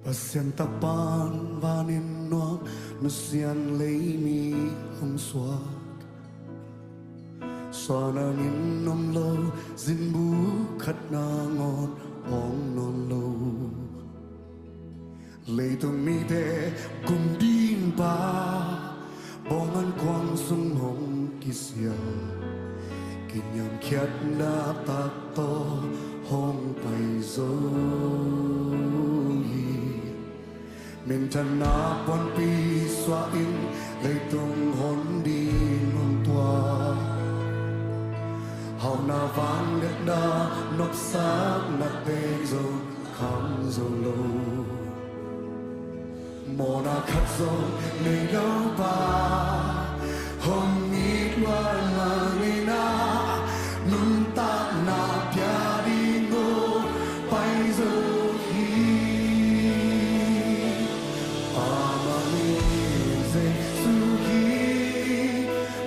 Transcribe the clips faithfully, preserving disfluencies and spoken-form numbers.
Pasian Takpa'n van in nuam, nusia-in lei mi hong suak. Suahna in om lo, zingbuk khat nangawn awng nawn lo. Leitung mite kum ding pa, bawng an kuang sung hong kisia, kiniamkhiatna tak tawh hong pai zo hi. Minthanna puanpi suah in leitung hon ding hong tuak. Hauhna vangliatna nopsakna teng zong kham zo lo. Mawhna khat zong nei lo pa, hong it luat mah in ah, nuntakna pia ding hong pai zo hi. Amah min Jesu hi,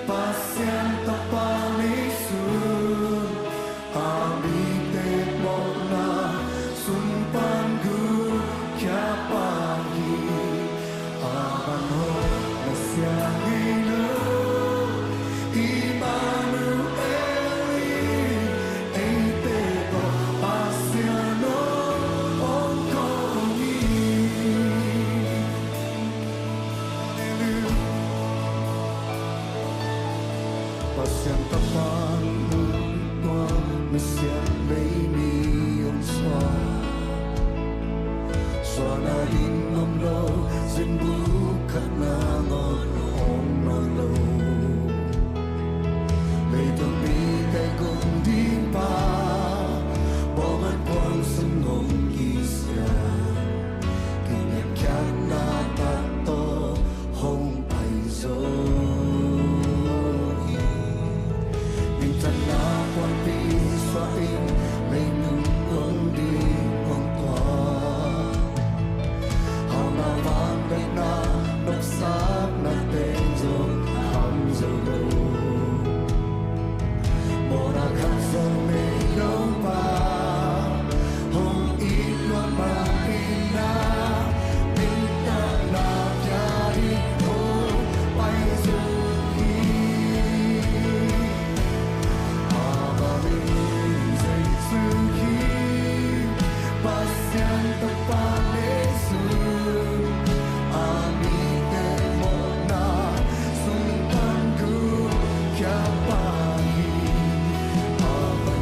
Pasian Takpa neisun, a mite mawhna sung pan gukkhia pa hi. A man hong na sia ngei lo, Immanuel in eite tawh Pasian hong kawm hi. Pasian Takpa'n mun tua misiam lei mi hong suak. Suahna in om lo, zingbuk khat nangawn awng nawn lo. Leitung mite kum ding pa, bawng an kuang sung hong kisia, kiniamkhiatna tak tawh hong pai zo hi. Minthanna puanpi suah in leitung hon ding hong tuak. Hauhna vangliatna nopsakna teng zong kham zo lo. Mawhna khat zong nei lo pa, hong it luat mah in ah, nuntakna pia ding hong pai zo hi. Amah min Jesu hi, Pasian Takpa neisun, a mite mawhna sung pan gukkhia pa hi. Amah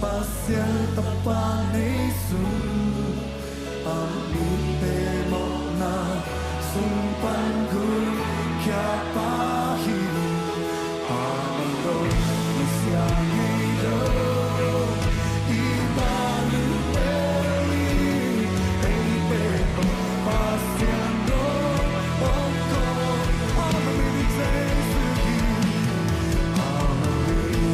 Pasian Tapa nei sung, a mite mawhna sung pan gukhia pa hi. Amah dong na sia ngei lo, Immanuel i eite tawh Pasian dong hong ko. Amah min in Jesu hi. Amah min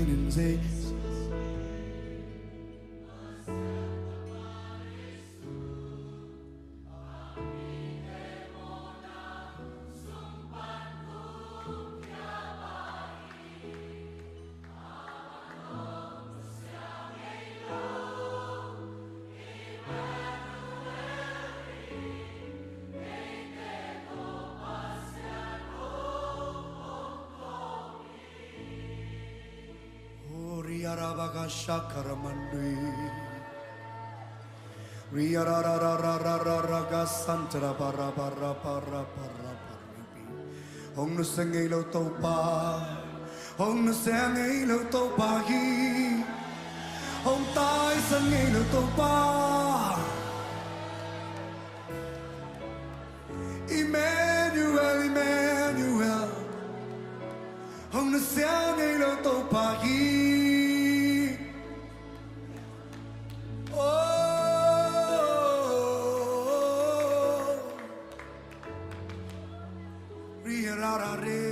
in Jesu. Ori arabaka shakaramandui. Ri ararararararaka santara para para para para para. Hong nusia ngei lo Topa. Hong nusia ngei lo Topa hi. Hong taisan ngei lo Topa. Immanuel, Immanuel. Hong nusia ngei lo Topa hi. Oh. Ri ararare,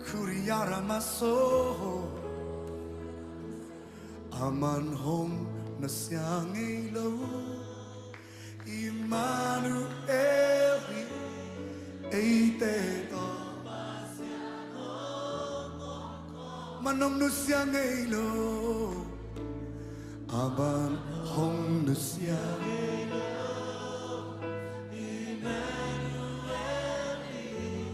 kuri aramaso. Aman hong nusia ngei lo. Immanuel hi, eite tawh. Aman hong nusia ngei lo. Aman hong nusia ngei lo. Immanuel hi,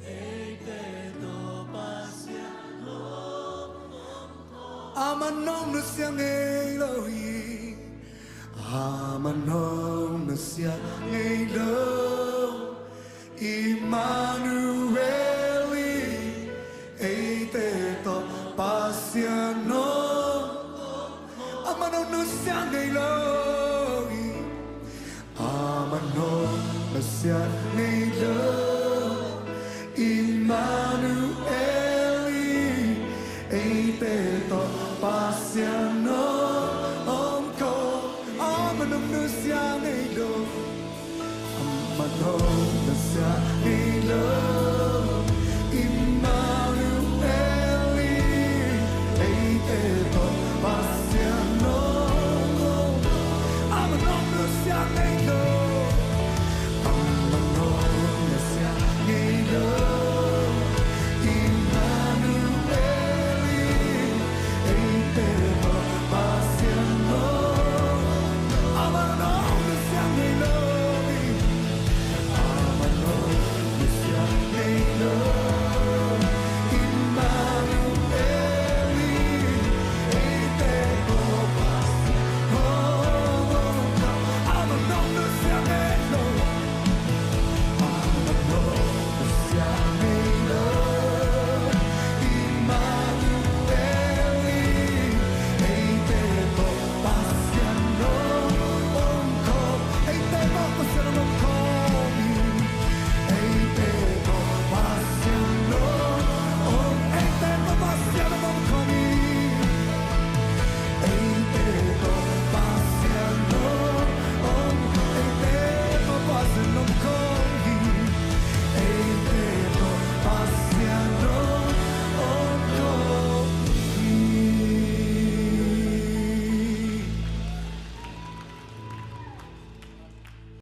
eite tawh Pasian hong ko. Aman hong nusia ngei lo hi. Aman hong nusia ngei lo. Immanuel hi, eite tawh Pasian hong ko. Aman hong nusia ngei lo hi. Aman hong nusia ngei lo. Immanuel hi, eite tawh Pasian hong ko. Aman hong nusia ngei lo. Aman hong nusia ngei lo.